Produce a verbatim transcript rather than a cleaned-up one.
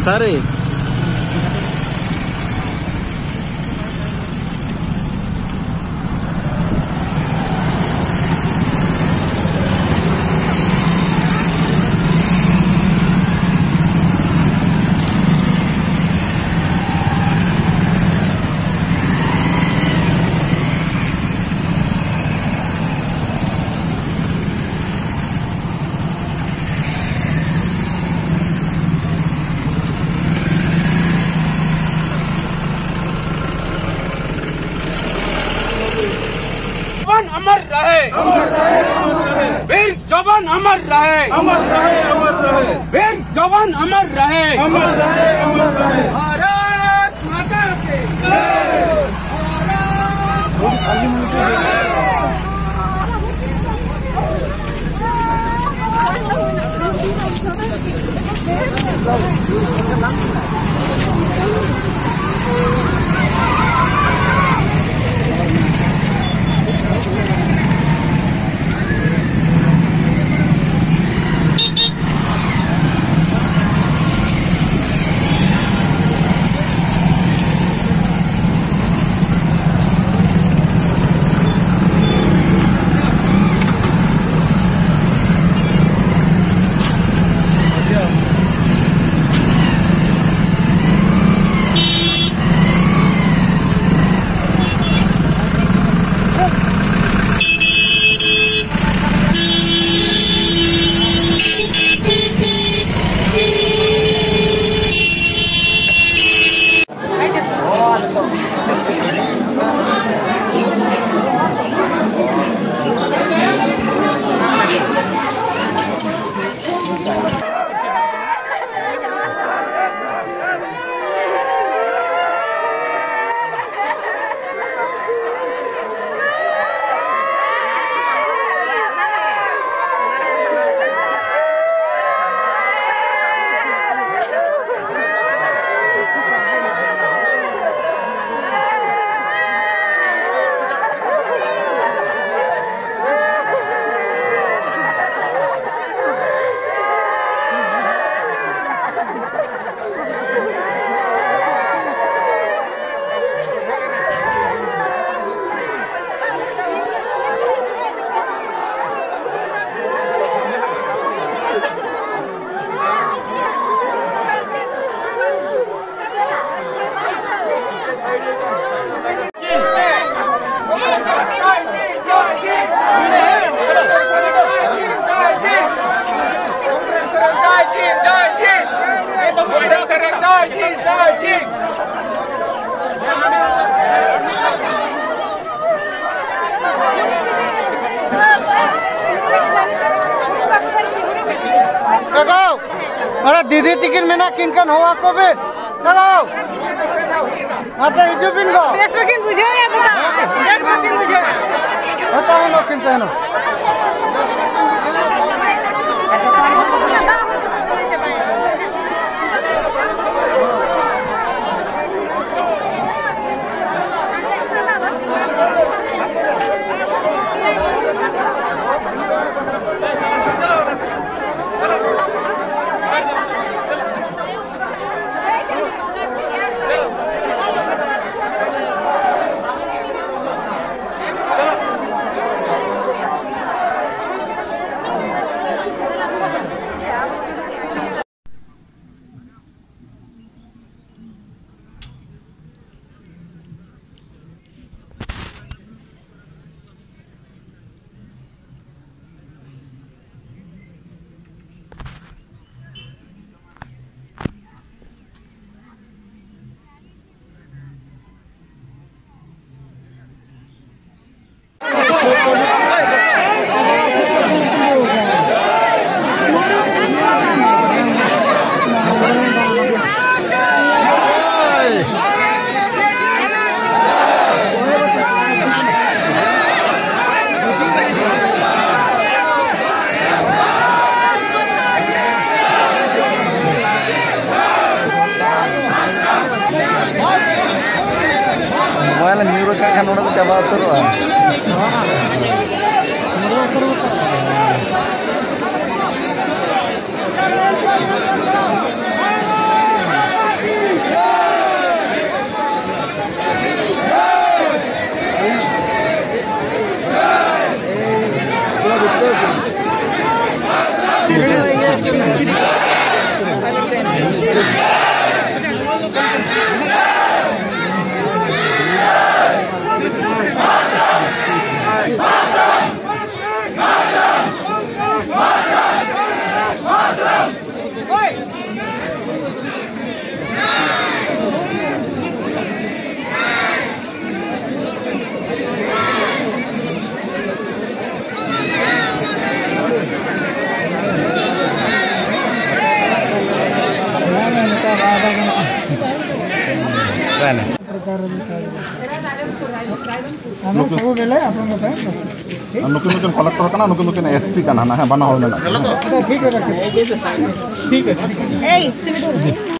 ᱥᱟᱹᱨᱤ᱾ जवान अमर रहे, वीर जवान अमर रहे, अमर रहे, अमर रहे। वीर जवान अमर रहे, अमर रहे, अमर रहे। भारत माता की जय। ᱟᱨᱮ ᱫᱤᱫᱤ ᱛᱤᱠᱤᱱ ᱢᱮᱱᱟᱜ ᱠᱤᱱ ᱠᱷᱟᱱ ᱦᱚᱦᱚ ᱟᱠᱚ ᱵᱤᱱ᱾ ᱪᱟᱞᱟᱣ᱾ ᱟᱯᱮ ᱦᱤᱡᱩᱜ ᱵᱤᱱ ᱜᱚ᱾ ᱵᱮᱥ ᱵᱟᱹᱠᱤᱱ ᱵᱩᱡᱷᱟᱹᱣᱮᱫᱼᱟ ᱫᱟᱫᱟ, ᱵᱮᱥ ᱵᱟᱹᱠᱤᱱ ᱵᱩᱡᱷᱟᱹᱣᱮᱫᱼᱟ᱾ ᱦᱮᱸ, ᱛᱟᱦᱮᱱᱚᱜ ᱠᱤᱱ, ᱛᱟᱦᱮᱱᱚᱜ᱾ ᱢᱳᱵᱟᱭᱤᱞ ᱮᱢ ᱧᱩᱨ ᱟᱠᱟᱫ ᱠᱷᱟᱱ ᱱᱚᱰᱮ ᱫᱚ ᱪᱟᱵᱟ ᱩᱛᱟᱹᱨᱚᱜᱼᱟ᱾ ᱟᱫᱚ ᱥᱟᱹᱜᱩᱱ ᱜᱮᱞᱮ ᱟᱯᱮ ᱫᱚ ᱯᱮ᱾ ᱟᱨ ᱱᱩᱠᱤᱱ ᱫᱚᱠᱤᱱ ᱠᱟᱞᱮᱠᱴᱚᱨ ᱠᱟᱱᱟ, ᱱᱩᱠᱤᱱ ᱫᱚᱠᱤᱱ ᱮᱥᱯᱤ ᱠᱟᱱᱟ ᱱᱟᱦᱟᱜ, ᱦᱮᱸ, ᱵᱟᱱᱟ ᱦᱚᱲ ᱢᱮᱱᱟᱜ ᱠᱤᱱᱟ᱾ ᱟᱪᱪᱷᱟ, ᱴᱷᱤᱠ ᱜᱮᱭᱟ, ᱴᱷᱤᱠ ᱜᱮᱭᱟ᱾